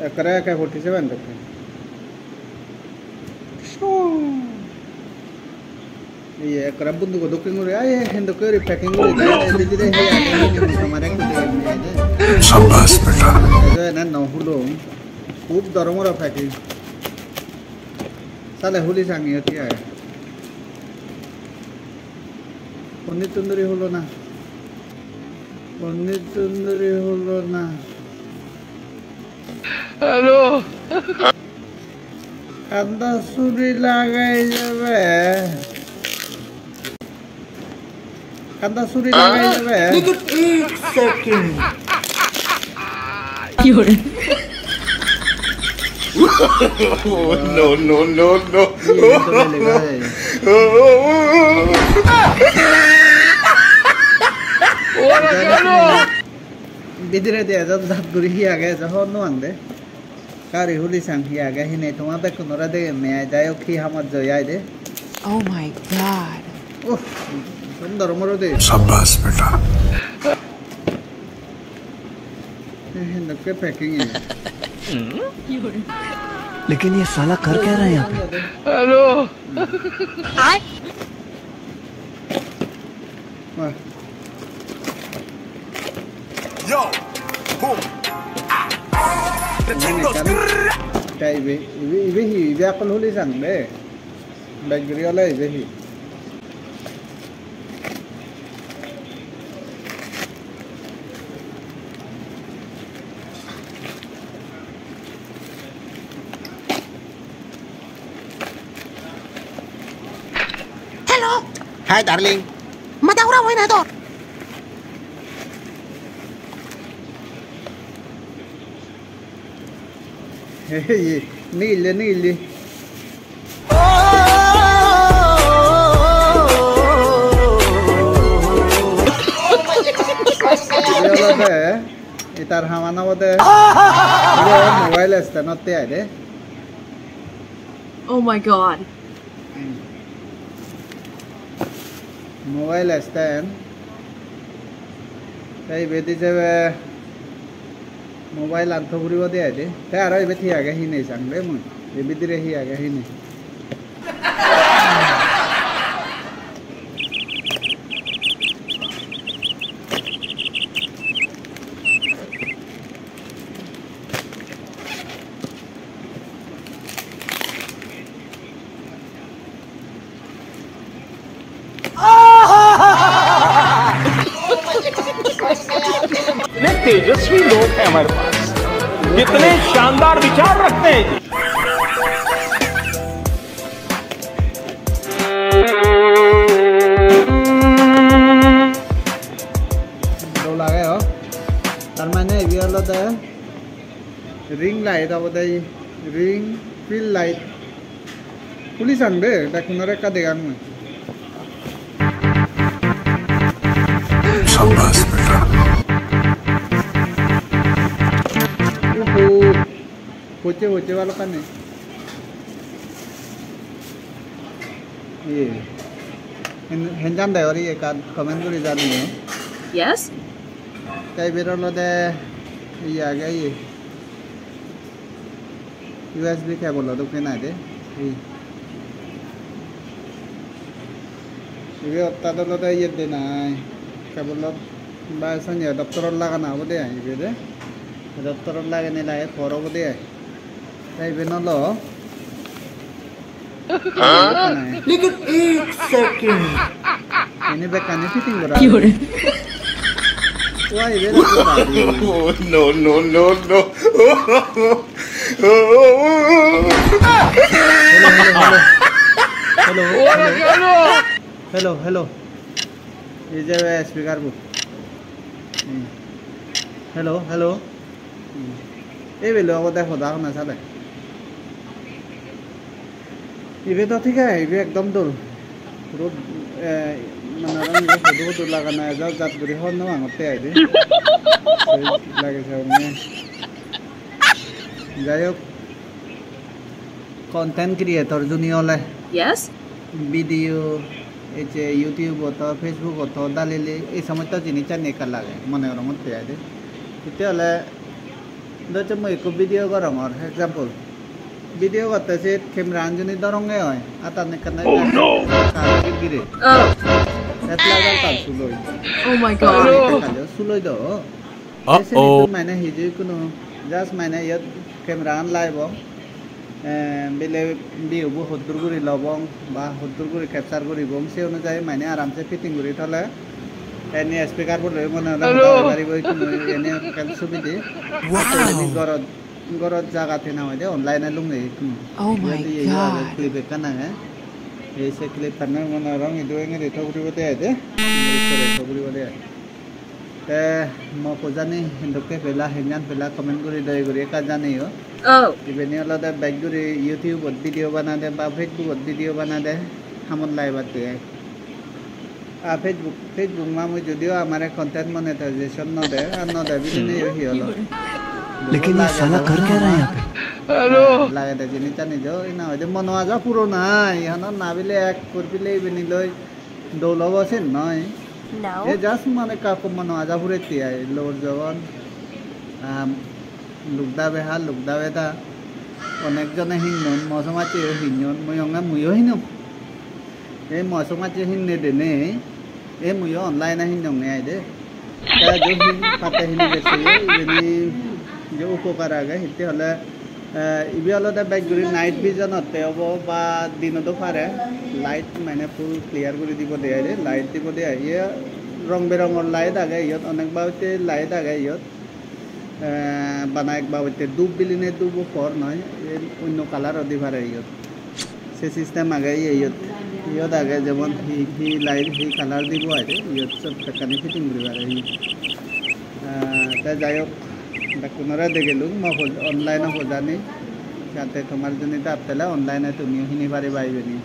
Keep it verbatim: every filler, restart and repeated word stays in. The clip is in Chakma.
Ekkere eke forty seven dokke. Iye, ekkere bundugo dokken guri, ai, hendokke guri packing guri de, ei bidire hi age, hijeni tomare ekku degem ni ai de. Sabas beta. Ejo ene no hulong. Hub doromoro packing. Sale huli sangi oti age. Ponnir tunduri hulo na. Ponnir tunduri hulo na. Hello. Kanda suri lagai jabe. Kanda suri lagai jabe. Look at eight seconds. Ki hore? No, no, no, no. Ye, ye to lega hai. Bidire de ejo jat guri hi age ejo hobor no pang de. Gari huli sang hi age hini toma bekkunore degem me ai, jai hok hi hamot joi ai de. Oh my God. Uff, sundor moro de. Sabas beta. Hendokke packing e. लेकिन ये साला कर क्या रहा है यहाँ पे? Hello. Wah. Yo, boom. Te ibe, ibe, ibe hi, ibe akkol huli sang de. Beg guri ole ibe hi. Hello. Hi, darling. Mada ura hoi na tor. Hey, nigille, nigille. Ibe olode, itar haman obode. Ibe mobile stand otte ai de. Oh my God. Mobile stand. Te ibet ijebe mobile an tho puribo de ai de. Te aro ibet hi age hini sang de mui. Ei bidire hi age hini. इतने तेजस्वी लोग हैं हमारे पास, कितने शानदार विचार रखते हैं जी। Dol age o. Tar mane ibe olode ring light obode, ring fill light. Huli sang de, bekkunore ekka degang mui. Sabas beta. Uhu. Pocche, pocche balokkani. Iye. Hen-, henjan de ori ekkan comment guri jani. Yes. Te iber olode iye age iye. U S B cable o dokken ai de. Ei. Ibe ottat olode iyet de nai. Cable ot ba sanye adaptor ot lagana obode ai ibe de. Adaptor ot lagene lage por obode ai. Te iben olo. Huh? Look at eight seconds. Ini bekkani fitting gora. Ki hore? Wah, ibe. No, no, no, no. Hello, hello, hello. Hello, hello. Hello, hello. Ei je speaker bo. Hmm. Hello, hello. Hmm. Ei bele obode hoda hona sale. Ibe do thik age, ibe ekdom dol. Puro, eh, mane aro ibe hudu hudu lagana ejo jat guri hobor no pangor te ai de. Sei lage se onne. Jai hok, content creator juni ole. Yes. Video, ei je YouTube-ot, Facebook-ot dalile ei somosto jinisani ekka lage, mone gorongotte ai de. Hitte ole Dhochcho mui ekko video gorongor, example. Video gotte se camera an juni doronge oi, atan ekkan. Oh no! Ekkan gire. Oh. Et lagal tal suloi. Oh my God. Ekkan ekkan suloi do. Uh-oh. Te sini tu mane hiju kuno, just mane iyot camera an live o. Eh, bile view bo hoddur guri lobong ba hoddur guri capture guribong, se onujai mane aramse fitting guri thole. Eni speaker bo loi mone hole hoda hoi paribo, ikkunu eni ekkan subide. Wow. Eni gorot, gorot jagat hena hoide online e lunge ikkunu. Oh my God. Iyot iye age, clip ekkan age. Ei se clip an mone horong idu engiri tho guribo de ai de. Engiri tho guribo de ai. Te mo pujani hindokke pela, henjan pela, comment guri doye guri ekka janeyo. Oh. Ibeni olode bej guri YouTube-ot video banade ba Facebook-ot video banade hamot laibatte ai. A Facebook, Facebook ma mui jodio amare content monetization no de, ar no de bidine yo hi olo. Lekin ye sala kar kya raha hai yahan pe? Hello. Lagede jinis jani jo, ina hoide mono aja purona, ihanor na bile ek kor bile ibeni loi. Dol obo sen noi. No. E just mane ekka ekka mono aja purette ai, lor jogon. Am, luk dabe ha, luk dabe da. Onek jone hinnon, mo somajjeyo hinnon, mui onge muiyo hinong. E mo somajje hinne dene, e muiyo online-e hinnonge ai de. Te jo hin patte hini bese, ibeni je upokar age, hitte hole, eh, ibe olode bej guri night vision otte obo ba dinot o pare, light mane full clear guri dibo de ai de, light dibo de ai. Ye rong berongor light age iyot, onek babotte light age iyot. Eh, bana ek babotte dup biline dup o por noi, en onno color o di pare iyot. Se system age iye iyot. Iyot age jemon hi, hi light, hi color dibo ai de, iyot sot bekkani fitting guri pare iyot. Ah, te jai hok, bekkunore degelung, mo hoj-, online-o hojani, jate tomar juni dap tele online-e tumiyo hini pariba ibeni.